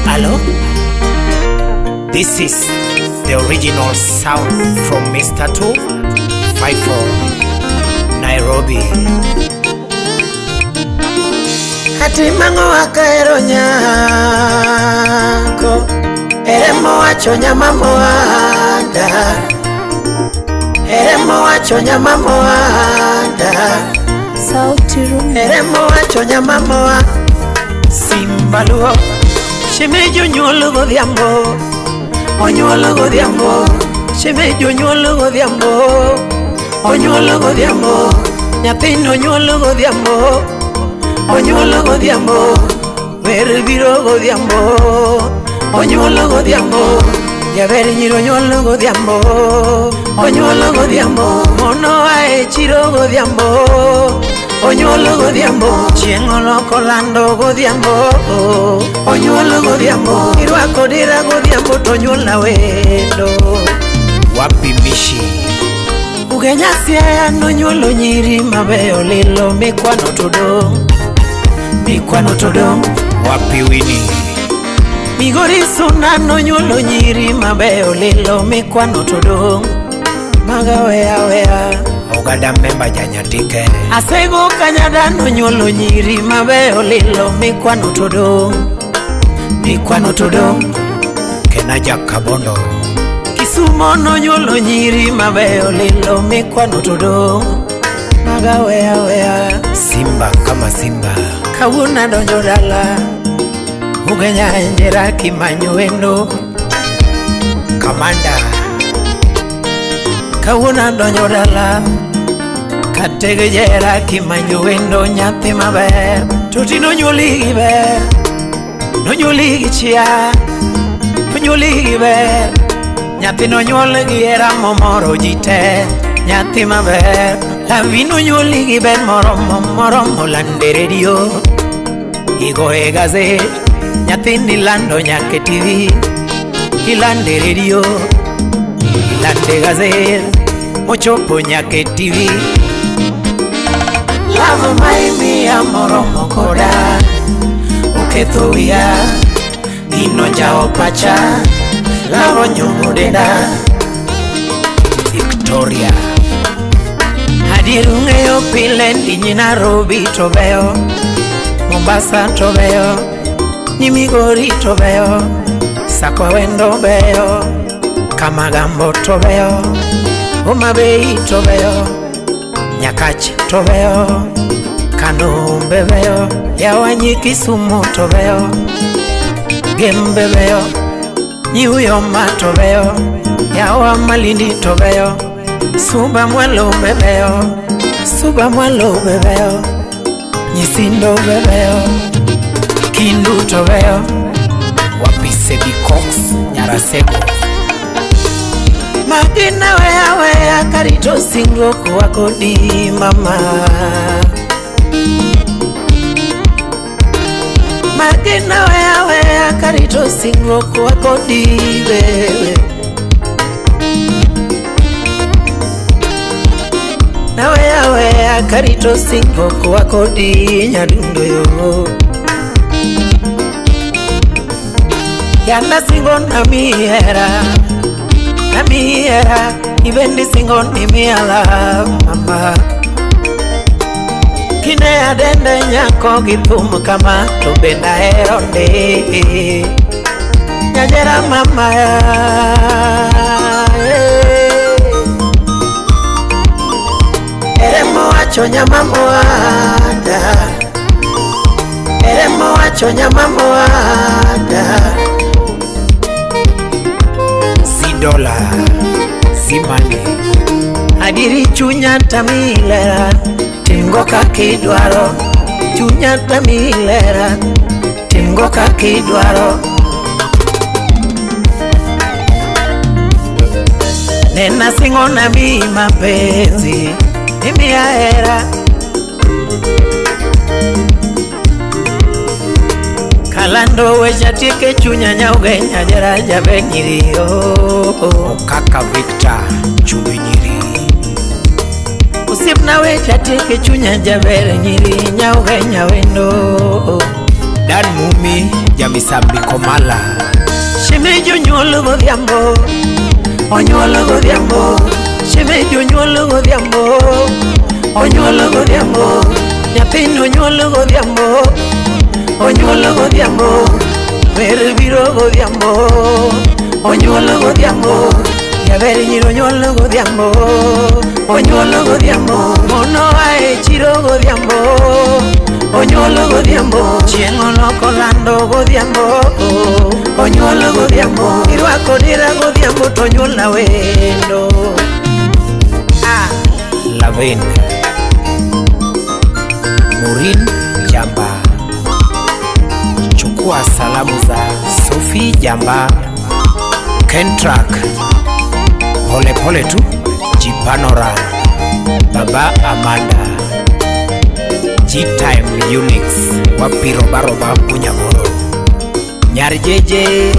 Hello? This is the original sound from Mr. 254 Nairobi. Ati mang'o akahero nyako. Ere mowacho nyama moanda. Ere mowacho nyama moanda. Sauti Rumba. Ere mowacho nyama moa. Simba luo. Shemeji onyuolo godhiambo. Onyuolo godhiambo. Shemeji onyuolo godhiambo. Onyuolo godhiambo. Nyathino onyuolo godhiambo. Onyuolo godhiambo. Wer biro godhiambo. Onyuolo godhiambo. Jaber nyiro onyuolo godhiambo. Onyuolo godhiambo. Mono ae chiro godhiambo. Onyuolo godhiambo. Chieng' oloko lando godhiambo. Onyuolo godhiambo. Irwako dira godhiambo to onyuol wendo. Wapi Mishi? Ugenya Siaya nonyuolo nyiri mabeyo lilo mikwano to dong'. Mikwano to dong'. Wapi Winnie? Migori Suna nonyuolo nyiri mabeyo lilo mikwano to dong'. Maga weya weya. Ogada memba janyatike. Asego Kanyada nonyuolo nyiri mabeyo lilo mikwano to dong'. Mikwano to dong'. Kenaja Kabondo. Kisumo nonyuolo nyiri mabeyo lilo mikwano to dong'. Maga weya weya. Simba kama Simba. Kawuono adonjo dala. Ugenya njera kimanyo wendo. Kamanda. Kawuono adonjo dala. Katege jera kimanyo wendo nyathi maber. Toti nonyuoli gi ber. Nonyuoli gi chia. Nonyuoli gi ber. Nyathi nonyuol gi hera momoro ji te. Nyathi maber. Lavi nonyuoli gi ber moromo moromo lande redio. Igo e gazet. Nyathini lando nyaka e TV. Ilande redio. Ilande gazet. Mochopo nyaka e TV. Love ma imiya moromo koda. Oketho wiya. Gino njawo pacha. Love onyumo denda. Victoria. Adier ung'eyo pile ni nyi Nairobi to beyo. Mombasa to beyo. Nyi Migori to beyo. Sakwa wendo beyo. Kamagambo to beyo. Homa Bay to beyo. Nyakach to beyo. Kano be beyo. Yawa nyi Kisumu to beyo. Gembe beyo. Nyi Uyoma to beyo. Yawa Malindi to beyo. Suba mwalo be beyo. Suba mwalo be beyo. Nyisindo be beyo. Kindu to beyo. Wapi Sebi Cox Nyarasego. Magina weya weya karito singruok wakodi mama. Magina weya weya karito singruok wakodi wewe. Na weya weya karito singruok wakodi nyadundo yo. Yanda singo na mihera. Na mihera ibendi singo ni miala mama. Kine adende nyako gi thum kama to bende ahero ndi. Nyajera mama ya. Ere mowacho nyama moanda. Ere mowacho nyama moanda. Zidola. Zimani. Adieri chunya tamilera. Timgo kaka idwaro. Chunya tamilera. Timgo kaka idwaro. Nena singo na mi mapenzi. Imiya hera. Kalando wecha tieke chunya nyauge nyajera jaber nyiri oh. Kaka Victor Chumbi nyiri. Osiepna wecha tieke chunya jaber nyiri nyauge nyawendo. Dan Mumbi. Misambi Komala. Shemeji onyuolo godhiambo, onyuolo godhiambo. Shemeji onyuolo godhiambo, onyuolo godhiambo. Nyathini onyuolo godhiambo, onyuolo godhiambo. Ber biro godhiambo, onyuolo godhiambo. Jaber nyiro onyuolo godhiambo, onyuolo godhiambo. Mono ae chiro godhiambo, onyuolo godhiambo. Chieng' oloko lando godhiambo, onyuolo godhiambo. Irwako dira godhiambo to onyuola wendo. Ah. Lavin Murin Jamba, chukua salamu za Sophie Jamba, Kentrak, pole pole tu, Jipanora, Baba Amanda, G-Time Unix, wapi robaroba Bunyamoro, Nyar Jeje.